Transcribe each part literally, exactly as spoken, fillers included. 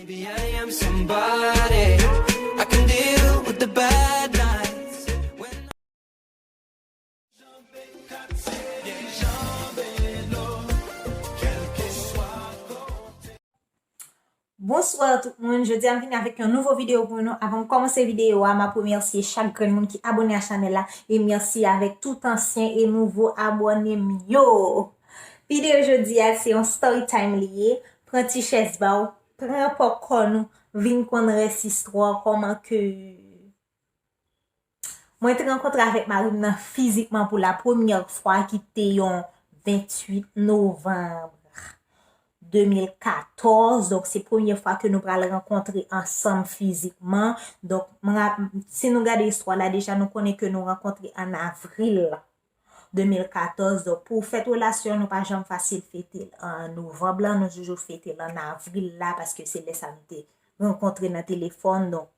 Maybe I am somebody. I can deal with the bad nights. When Bonswa tout moun, jodi a m vini avèk yon nouvo videyo pou nou. Avan m kòmanse videyo a, m ap remèsye chak grenn moun ki abòne a chanèl la, e mèsi avèk tout ansyen e nouvo abòne m yo. Videyo jodi a se yon story time li ye. Pran ti chèz ba w, pran popcorn ou, vin konn rès istwa kòman ke mwen te rankontre avèk mari m nan fizikman pou la premyè fwa ki te yon venntuit novanm de mil katòz. Donk, se premye fwa ke nou pral rankontre ansanm fizikman. Donk, m rap- si nou gade istwa la deja, nou konnen ke nou rankontre an avril de mil katòz. Donk, pou fèt relasyon, nou pa janm fasil fete l an novanm lan, nou toujou fete l an avril la, paske se lè sa nou te rankontre nan telefòn. Donk,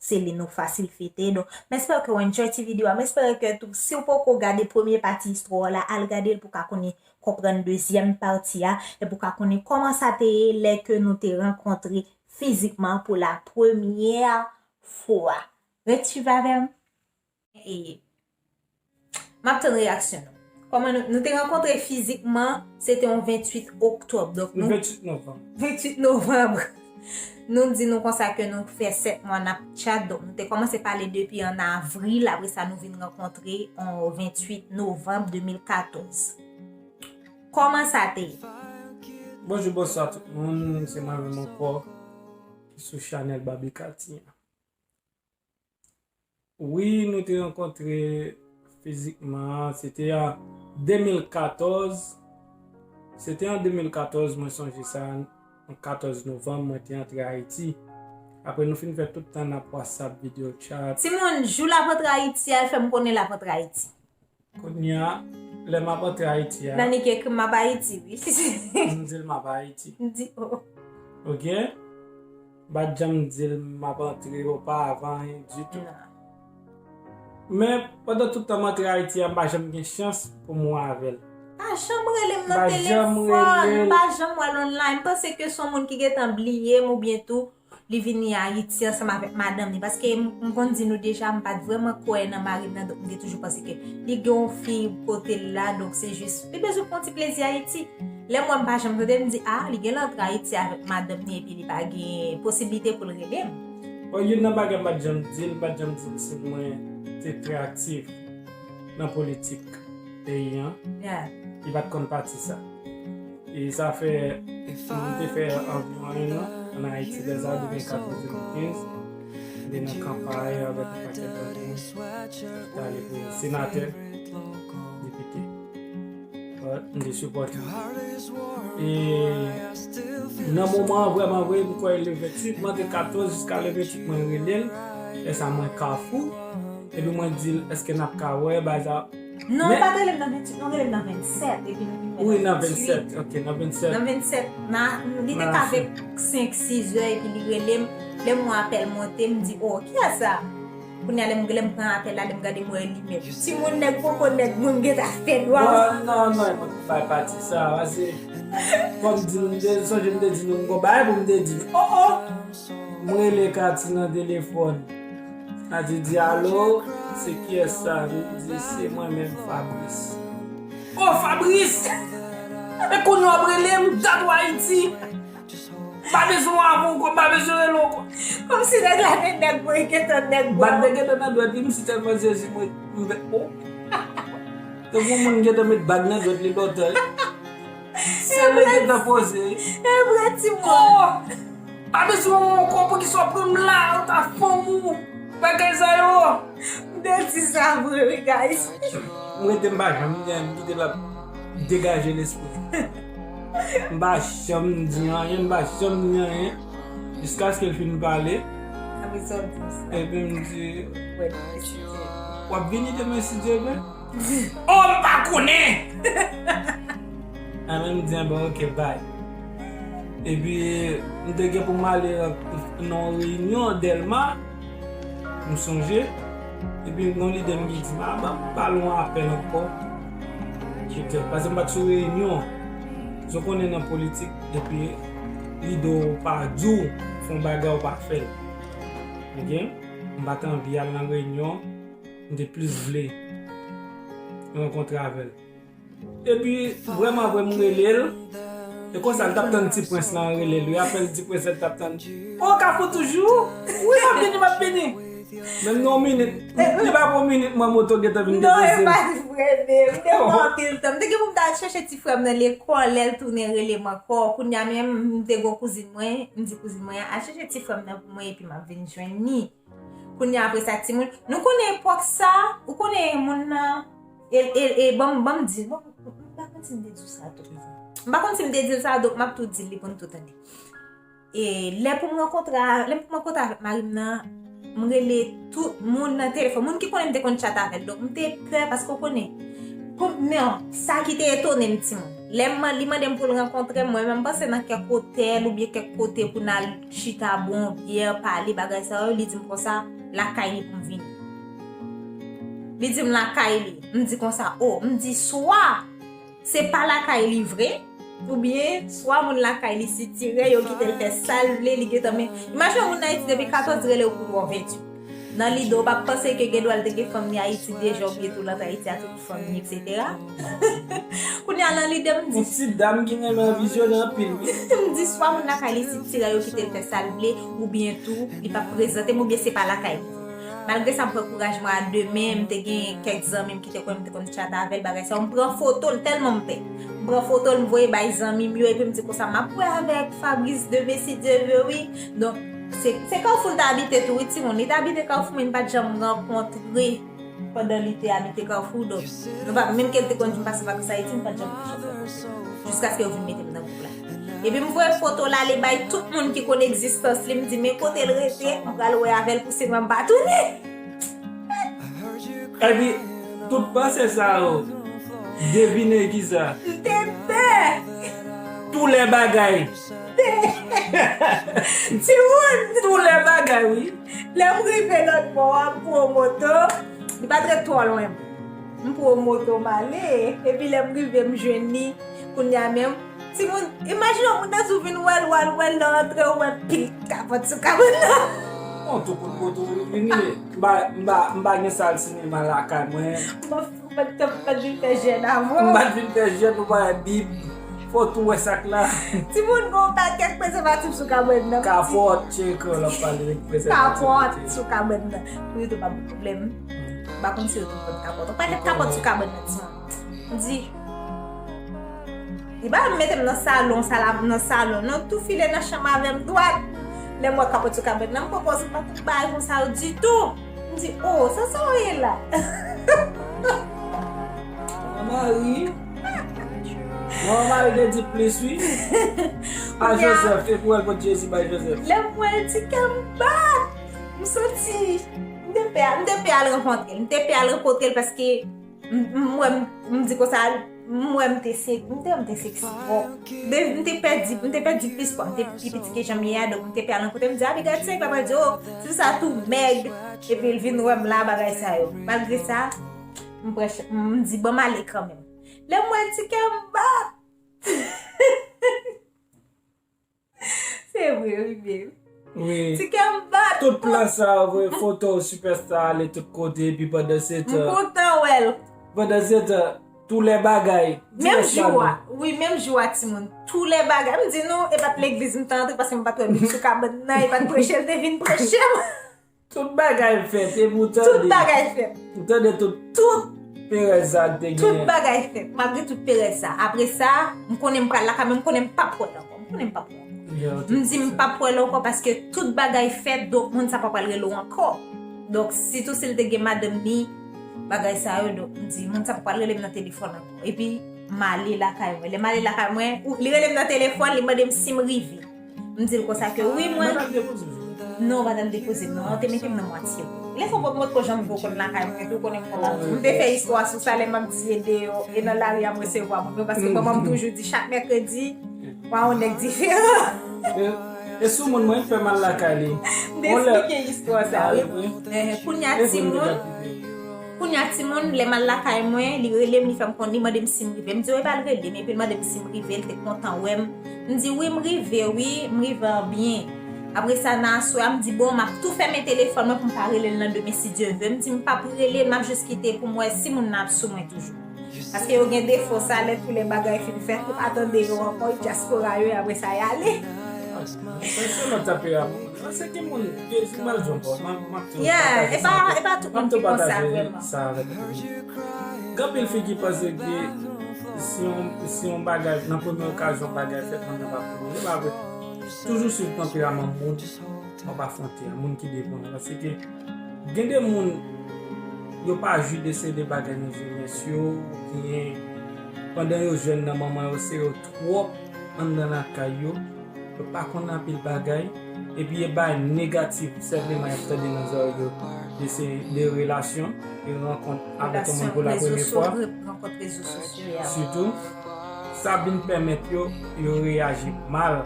se li nou fasil fete. Donk, m espere ke w enjoy ti videyo a. M espere ke tou, si w poko gade premye pati istwa la, al gade l pou w ka konnen konprann dezyèm pati a, e pou w ka konnen kòman sa te ye lè ke nou te rankontre fizikman pou la premyè fwa. Ret swiv avè m. E m ap tann reyaksyon nou. Kòman nou, nou te rankontre fizikman, se te yon venntuit oktòb. Donk, nou, venntuit novanm. venntuit novanm. Nou di nou konsa ke nou fè sèt mwa n ap tchat, donk nou te kòmanse pale depi an avril, apre sa nou vin rankontre an venntuit novanm de mil katòz. Kòman sa te ye? Bonjou, bonswa tout moun, se mwen menm ankò ki sou chanèl Baby Katy an. Wi, nou te rankontre fizikman, se te an de mil katòz. Se te an de mil katòz, mwen sonje sa, an katòz novanm, mwen te antre Ayiti. Apre nou fin fè tout tan n ap WhatsApp, video chat. Timoun, jou l ap antre Ayiti a, l fè m konnen l ap antre Ayiti. Kounye a, lè m ap antre Ayiti a, Nan li ki ekri m ap Ayiti, wi. M di l m ap Ayiti. M di, oh. Ok? M pa t janm di l m ap antre oparavan, anyen ditou. Non. Men, pandan tout tan m antre Ayiti a, m pa janm gen chans pou m wè avè l. Pa janm rele m Pa nan janm telefòn, rele. Pa janm wè l online. M panse ke se yon moun ki gentan bliye m oubyen tou li vini Ayiti ansanm avèk madanm li. Paske m m konn di nou deja, m pa t vrèman kwè nan mari m nan, donk m te toujou panse ke li gen yon fi kote l la, donk se jis li bezwen pran ti plezi Ayiti. Lè m wè m pa janm tande l, m di, ah, li gen lè antre Ayiti avèk madanm li epi li pa gen posiblite pou l rele m. Bon, youn nan bagay m pa t janm di l, m pa t janm di l si mwen te trè aktif nan politik peyi an. Yeah. Li pa t konn pati sa. E sa fè, m te fè anviwon en an an Ayiti, lè sa a, de mil katòz de mil kenz. M te nan kanpay avèk yon pakèt lòt moun. M te ale pou senatè, depite. M te sipòte. E nan moman an, vrèman vre, m kwè le venntuit, m antre katòz jiska le venntuit, mwen rele l. Lè sa a, mwen Kafou. Epi mwen di l, èske n ap ka wè, bagay sa. Non, li pa t rele m nan venntuit, non, rele m nan vennsèt. Epi nou vin wè Wi, nan vennsèt. Ok, nan vennsèt. Nan vennsèt, nan, li te ka vin senk, sis zè, epi li rele m. Lè m wè apèl monte, m di, oh, kiyès sa? Kounye a, lè m, lè m pran apèl la, lè m gade, m wè li menm. Timoun, nèg poko nèg mwen, m gentan fè dwa. Bon, non, non, mwen bay pati sa, pase, kòm di nou, m te sonje m te di nou, m gon bagay pou m te di nou. Oh, oh! M rele Katy nan telefòn. Katy di, alo, se kiyès sa? M di, se mwen menm, Fabrice. Oh, Fabrice! E kounye w ap rele m, dat w Ayiti. M pa bezwen w avè w ankò, m pa bezwen rele w ankò. Kòmsi nèg la te nèg mwen, gentan nèg Bag mwen. te gentan nan dwèt li, m si tèlman Jezi mwen, m fè, oh. Te gon moun gentan met bag nan dwèt li lontan. Se li gentan poze. E vre, timoun. Oh! Pa bezwen w ankò, poukisa w pran m la, ou ta fanm ou. Bagay sa yo. M te di sa vre, wi, guys. M rete m pa janm gen, m kite l ap degaje lespri. M pa janm di anyen, m pa janm di anyen. Jiskaske l fin pale. Apre sa, w di sa. Epi m di, Wè, li deside. W ap vini demen si Dye vle? Oh, m pa konnen! Anben, m di, anben, ok, bay. Epi, m te gen pou m ale nan yon reyinyon Dèlma, m sonje. Epi, yon lide m ki di m, a, ban m ba l yon apèl ankò. Petèt, paske m pa t sou reyinyon. Zò konnen nan politik, depi lide w pa di w, fè yon bagay ou pa fè l. Ok? M pa t anvi al nan reyinyon, m te plis vle rankontre avè l. Epi, vrèman vre, m rele l. E konsa, l t ap tann Ti Prens lan rele l. Wi, apèl Ti Prens lan, l t ap tann. O, Kafou toujou? Wi, m ap vini, m ap vini. Menm nan yon minit. Li pa pran yon minit, mwen moto gentan vin depoze m. Non, e pa vre, men. M te pran anpil tan. M te gen pou m ta al chèche ti frè m nan lekòl, lè l tounen, rele m ankò. Kounye a menm, m te gen yon kouzin mwen, m di kouzin mwen an, al chèche ti frè m nan pou mwen, epi m ap vin jwenn li. Kounye a, apre sa, timoun, nou konnen epòk sa, ou konnen moun nan, e, e, e, ban m, ban m di, bon, m pa konn si m te di w sa tou. M pa konn si m te di w sa, donk m ap tou di l li pou n tou tande. E lè pou m rankontre, lè pou m rankontre avèk mari m nan, m rele tout moun nan telefòn. Moun ki konnen m te konn chat avè l. Donk, m te pè paske w konnen. Pou, non, sa ki te etone m, timoun. Lè m, li mande m pou l rankontre m, mwen menm m panse nan kèk otèl oubyen kèk kote pou n al chita, bwè yon byè, pale, bagay sa yo, li di m konsa, lakay li pou m vini. Li di m lakay li. M di konsa, o, m di swa se pa lakay li vre, oubyen swa moun lakay li sitire, yo kite l fè sa l vle, li gentan men. Imajine yon moun nan Ayiti depi katòz rele w pou twò venntuit. Nan lide w p ap panse ke gen dwa l te gen fanm li Ayiti deja oubyen tou l antre Ayiti a tout fanm li, etsetera. Kounye a nan lide m di. Yon ti dam ki renmen anvizyone anpil, wi. M di swa moun lakay li sitire, yo kite l fè sa l vle, oubyen tou li p ap prezante m, oubyen se pa lakay li. Malgre sa, m pran kouraj mwen a de men, m te gen kèk zanmi m ki te konnen m te konn chat avè l, bagay sa yo, m pran foto l tèlman m pè. M pran foto l, m voye bay zanmi m yo, epi m di konsa, m ap wè avèk Fabrice demen si Dye vle, wi. Donk, se, se Kafou l t abite tou, wi, timoun. Li t abite Kafou, men n pa t janm rankontre pandan li te abite Kafou. Donk, nou pa, menm ke l te konn vin pase vakans Ayiti, m pa t janm touche fè kontak. Jiskaske yo vin mete m nan gwoup la. Epi m voye foto l ale bay tout moun ki konn egzistans li, m di, men kote l rete, m pral wè avè l pou si mwen m pa tounen. Epi, tout panse sa yo, devine kisa? M te pè. Tou lè bagay. Timoun. Tou lè bagay, wi. Lè m rive lòt bò a, m pran yon moto, li pa t ret twò lwen. M pran yon moto, m ale, epi lè m rive, m jwenn li, kounye a menm, timoun, imajine yon moun nan sou vin wè l, wè l, wè l nan antre, ou wè pil kapòt sou kabann nan. Bon, tou kout kote ou vini, m pa, m pa, m pa gen sal sinema lakay mwen. M pa, m pa, m pa t vin fè jèn avè w. M pa t vin fè jèn, ou pa wè Bib. Fò tou wè sa k la. Timoun, gen yon pakèt prezèvatif sou kabann nan. Kapòt, tcheke, l ap pale de prezèvatif. Kapòt sou kabann nan. Pou yo tou pa gen pwoblèm. M pa konn si yo tou konn kapòt. Yon pakèt kapòt sou kabann nan, timoun. M di, li pa mete m nan salon, sa la, nan salon, non, tou file nan chanm avè m dwat. Lè m wè kapòt sou kabann nan, m pran pòz, m pa konn bagay konsa yo ditou. M di, o, sa sa w ye la? Mari. Manman Mari te di plis, wi. A Joseph, e pou wè l pot Jezi bay Joseph. Lè m wè l, ti kè m bat. M santi, m te pè, m te pè al rankontre l. M te pè al rankontre l paske M, m wè m, m di konsa, m wè m te se, m te, m te seksi. Bon, de, m te pèdi, m te pèdi plis pwa, m te pi piti ke jan m ye a, donk m te pè al rankontre, m di, Abigail, se pa pral di, o, ti sa tou mèg, epi l vin wè m la, bagay sa yo. Malgre sa, m pran ch-, m di, bon, m ale kanmenm. Lè m wè l, ti kè m bat. Se vre, wi, babe. Wi. Ti kè m bat. Tout plan sa, vre, foto, sipèsta, ale tout kote, epi pandan se tan. M kontan wè l. Pandan se tan, tou lè bagay. Menm jou a, wi, menm jou a, timoun. Tou lè bagay. M di nou, e pa t legliz m t antre, paske m pa t wè Bib sou kabann nan, e pa t preche l te vin preche m. Tout bagay fèt, epi w tande. Tout bagay fèt. Ou tande tout, tout perèz sa te gen. Tout bagay fèt, malgre tout perèz sa. Apre sa, m konnen m pral lakay, men m konnen m p ap wè l ankò. M konnen m p ap wè l ankò. M di m p ap wè l ankò paske tout bagay fèt, donk moun sa pa pral rele w ankò. Donk, sitou si l te gen madanm li, bagay sa yo, donk, m di moun sa pa pral rele m nan telefòn ankò. Epi, m ale lakay mwen. Lè m ale lakay mwen, ou, li rele m nan telefòn, li mande m si m rive. M di l konsa ke wi, mwen. Madanm depoze w? Non, madanm depoze m, non. Ou te mete m nan mwatye. Lè sa w poko janm vin konn lakay mwen tou, konnen m konn ap. M te fè istwa sou sa lè m ap diye deyò e nan lari a m resevwa moun yo, paske manman m toujou di chak mèkredi, w a yon nèg diferan. E, e sou moun mwen fè mal lakay li. M te eksplike istwa sa, wi. Kounye a, timoun. Kounye a, timoun, lè m al lakay mwen, li rele m, li fè m konn, li mande m si m rive. M di, wi, e pa l rele m, epi l mande m si m rive, l te kontan wè m. M di, wi, m rive, wi, m rive an byen. Apre sa, nan aswè a, m di, bon, m ap tou fèmen telefòn mwen pou m pa rele l nan demen, si Dye ve. M di, m p ap rele l, m ap jis kite pou m wè si moun nan ap sou mwen toujou. Paske yo gen defo sa, lè tou lè bagay fin fèt, ou pa tande yo ankò, dyaspora yo, apre sa, y ale. Sa se lòt tanperaman. Sa se ki moun, ki mal jwenn bò. M ap tou Yeah, e pa, pataje e pa tout moun ki konsa, vrèman. Sa avèk moun. Gen anpil fi ki panse ke si yon, si yon bagay, nan premye okazyon bagay fèt, moun nan pa konnen. Se pa vre. Toujou swiv tanperaman moun w ap afwonte a, moun ki devan w. Paske gen de moun, yo pa jwi de se de bagay nan jenès yo, oubyen pandan yo jèn nan manman yo sere yo twòp anndan lakay yo, yo pa konn anpil bagay, epi e bagay negatif sèlman y ap tande nan zòrèy yo, de se de relasyon, de rankont avèk yon moun pou la premye fwa. Rankont rezo sosyo a. Sitou, sa vin pèmèt yo, yo reyaji mal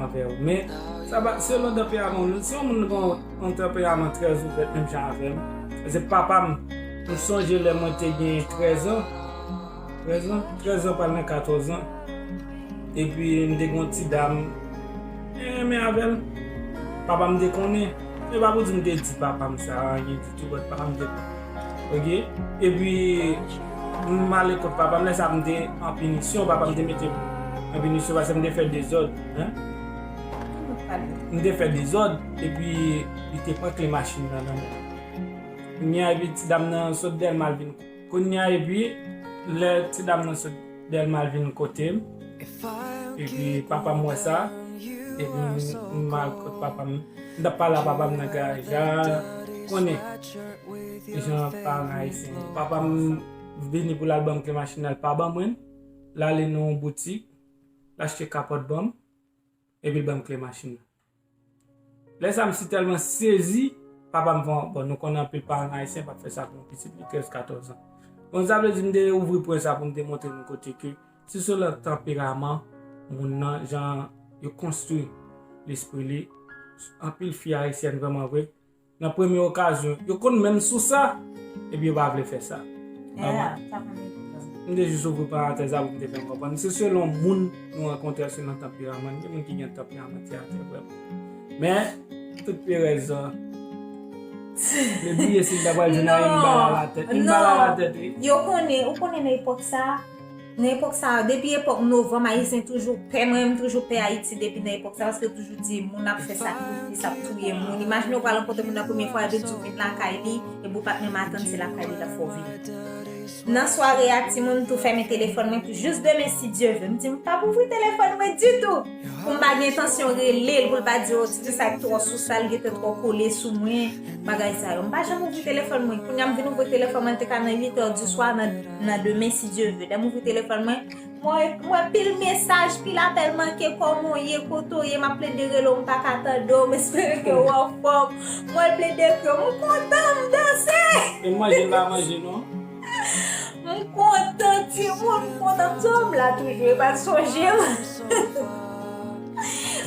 anvè ou. Men, sa va, selon tanperaman ou, si yon moun gen yon tanperaman trè ouvè, menm jan avè m, se papa m, m sonje lè mwen te gen trèz an, trèz an, trèz an pral nan katòz an, epi m te gen yon ti dam, mwen renmen avè l, papa m te konnen, men pa pou di m te di papa m sa, anyen ditou, but papa m te konnen. Ok? Epi, m ale kot papa m, lè sa m te an pinisyon, papa m te mete m an pinisyon paske m te fè dezòd. Hein? M te fè dezòd, epi li te pran kle machin nan nan men m. Kounye a, epi ti dam nan sot Dèlma, l vin. Kounye a, epi, lè ti dam nan sot Dèlma, l vin kote m, epi papa m wè sa, epi m, m al kot papa m. M t ap pale a papa m nan garaj la, konnen. Jan paran ayisyen. Papa m vini pou l al ban m kle machin nan, l pa ban mwen l. L ale nan yon boutik, l achte kapòt ban m, epi l ban m kle machin nan. Lè sa a, m si tèlman sezi, papa m fè yon, bon, nou konnen anpil paran ayisyen p ap fè sa pou yon pitit li trèz, katòz an. Bon, sa vle di m te ouvri pwen sa pou m te montre nou kote ke si se lòt tanperaman moun nan, jan yo konstwi lespri li, anpil fi ayisyèn vrèman vre, nan premye okazyon, yo konn menm sou sa, epi yo pa vle fè sa. Yeah, sa pa mete sa. M te jis ouvri parantèz la pou m te fè n konprann. Se selon moun nou rankontre, selon tanperaman. Gen moun ki gen tanperaman tè atè vrèman. Men, tout perèz an, li bliye si l ta pral jwenn anyen, m bal a la tèt. M bal a la tèt, wi. Yo konnen, ou konnen nan epòk sa, nan epòk sa, depi epòk novanm, ayisyen toujou pè. Mwen menm toujou pè Ayiti depi nan epòk sa, paske yo toujou di moun ap fè sakrifis, ap touye moun. Imajine w pral rankontre moun nan premye fwa, epi l di w vin lakay li, epi w pa t menm atann se lakay li l ap fè w vini. Nan sware a, timoun tou fèmen telefòn mwen pou jis demen, si Dye ve. M di, m p ap ouvri telefòn mwen ditou. Pou m pa gen entansyon rele l, pou l pa di, o, ti fi sa twò sousal, gentan twò kole sou mwen, bagay sa yo. M pa janm ouvri telefòn mwen. Kounye a, m vin ouvri telefòn mwen, te ka nan uit è di swa, nan, nan demen, si Dye ve. Lè m ouvri telefòn mwen, mwen, mwen pil mesaj, pil apèl manke, kòman w ye, kote w ye, m ap plede rele w, m pa ka tande w, m espere ke w anfòm. Mwen plede ekri w, m kontan, m danse. E manje m pa manje non. M kontan, timoun, m kontan. M di, o, m la toujou, e pa t sonje m.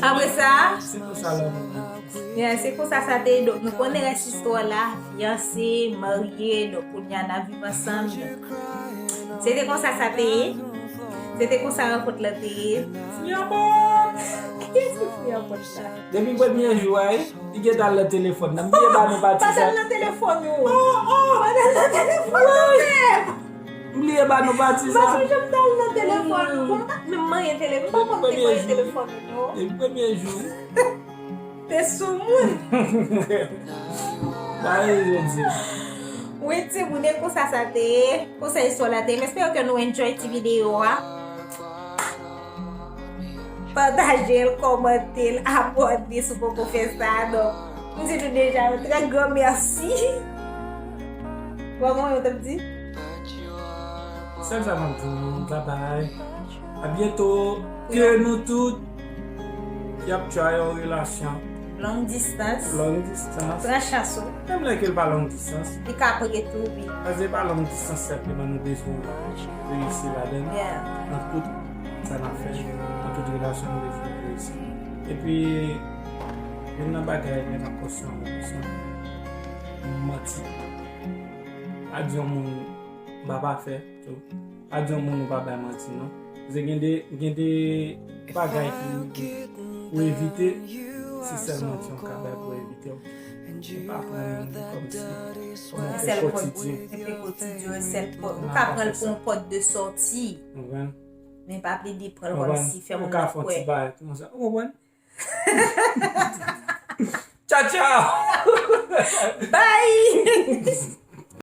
Apre sa, Se konsa lanmou. Yeah, se konsa sa te ye. Donk, nou konnen rès istwa la, fiyanse, marye, donk, kounye a, n ap viv ansanm. Se te konsa sa te ye. Se te konsa rankont lan te ye. Kiyès ki fouye an pòt la? Depi premye jou a, wi, li gentan al nan telefòn nan. M bliye ba nou pati sa. Pa t al nan telefòn ou. Pa t al nan telefòn ou menm. M bliye ba nou pati M sa. Pa sonje m t al nan telefòn ou. Bon, m pa t menm manyen telefòn. M pa konn te manyen telefòn ou non. Depi premye jou. Te sou moun. Ba e jodi. Wi, timoun, e konsa sa te ye. Konsa istwa la te ye. M espere ke nou enjoy ti videyo a. Pataje l, kòmante l, abòne si w poko fè sa. Donk, m di nou deja yon trè gran mèsi. Bon, mwen, yo t ap di? Sèl sa m ap di nou, babay. A byento. Ke nou tout ki ap try yon relasyon. Long distance. Long distance. Pran chans ou. Menm lè ke l pa long distance. Li ka pre tou, wi. Paske se pa long distance senpleman nou bezwen reyisi ladan l. Yeah. Nan tout sa n ap fè, nan tout relasyon nou bezwen reyisi. Epi, youn nan bagay lè n ap konstwi yon relasyon, manti. Pa di yon moun m pa pafè tou. Pa di yon moun ou pa bay manti non. Paske gen de, gen de bagay ki, ki pou evite, Se sèlman ti yon ka bay pou evite w. Ou pa pran li kòmsi yon sèl pòt, kotidyen. Yon pòt kotidyen, yon sèl pòt. Ou ka pran l pou yon pòt de sòti. Ou konprann? Men pa plede pran l kòmsi fè moun nan kwè. Ou ka fè yon ti bagay kòmsa. Ou konprann? Tchao, tchao! Bye!